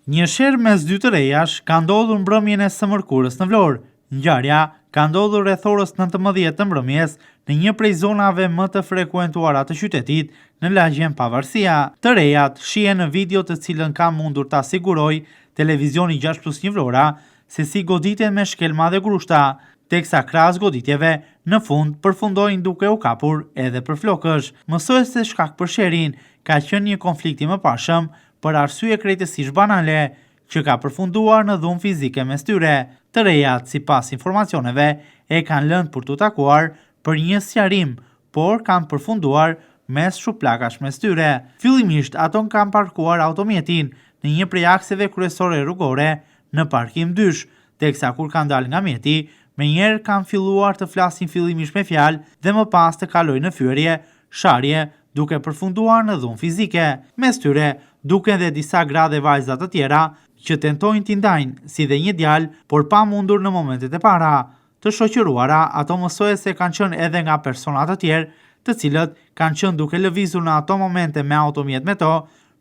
Një sherr mes dy të rejash ka ndodhur mbrëmjen e së mërkurës në Vlorë. Ngjarja ka ndodhur rreth orës 19 të mbrëmjes në një prej zonave më të frekuentuara të qytetit, në lagjen Pavarësia. Të rejat shihen në video të cilën ka mundur ta sigurojë televizioni 6 plus 1 Vlora, se si goditen me shkelma dhe grushta, teksa krahas goditjeve, në fund përfundojnë duke u kapur edhe për flokësh. Mësohet se shkak për sherrin ka qenë një konflikt i mëparshëm për arsye krejtësisht banale, që ka përfunduar në dhunë fizike mes tyre. Të rejat, sipas informacioneve, e kanë lënë për t'u takuar për një sqarim, por kanë përfunduar mes shuplakash mes tyre. Fillimisht ato kanë parkuar automjetin në një prej akseve kryesore rrugore në parkim dysh, teksa kur kanë dalë nga mjeti, menjëherë kanë filluar të flasin fillimisht me fjalë dhe më pas të kalojnë në fyerje, sharje, duke përfunduar në dhunë fizike. Mes tyre, duken dhe disa gra dhe vajza të tjera që tentojnë t'i ndajnë, si dhe një djalë, por pa mundur në momentet e para. Të shoqëruara, ato mësohet se kanë qenë edhe nga persona të tjerë, të cilët kanë qenë duke lëvizur në ato momente me automjet me to,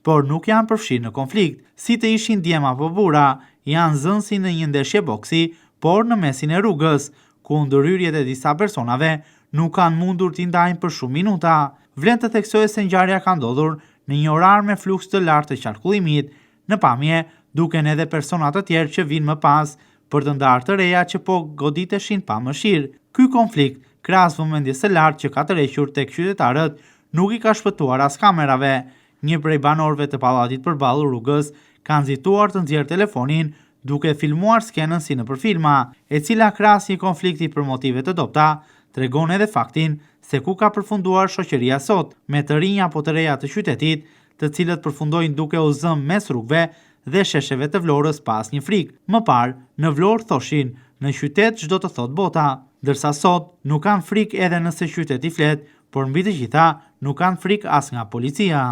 por nuk janë përfshirë në konflikt. Si të ishin djem apo burra, janë zënë si në një ndeshje boksi, por në mesin e rrugës, ku ndërhyrjet e disa personave nuk kanë mundur t'i ndajnë për shumë minuta. Vlen të theksohet se ngjarja ka ndodhur në një orar me fluks të lartë të qarkullimit. Në pamje duken edhe persona të tjerë që vijnë më pas për të ndarë të reja që po goditeshin pa mëshirë. Ky konflikt, krahas vëmendjes së lartë që ka tërhequr tek qytetarët, nuk i ka shpëtuar as kamerave. Një prej banorëve të pallatit përballë rrugës ka nxituar të nxjerrë telefonin duke filmuar skenën si nëpër filma, e cila krahas një konflikti për motive të dobëta, tregon edhe faktin se ku ka përfunduar shoqëria sot, me të rinj apo të reja të qytetit, të cilët përfundojnë duke u zënë mes rrugëve dhe shesheve të Vlorës pa asnjë frikë. Më parë, në Vlorë thoshin, në qytet ç'do të thotë bota. Ndërsa sot, nuk kanë frikë edhe nëse qyteti flet, por mbi të gjitha, nuk kanë frikë as nga policia.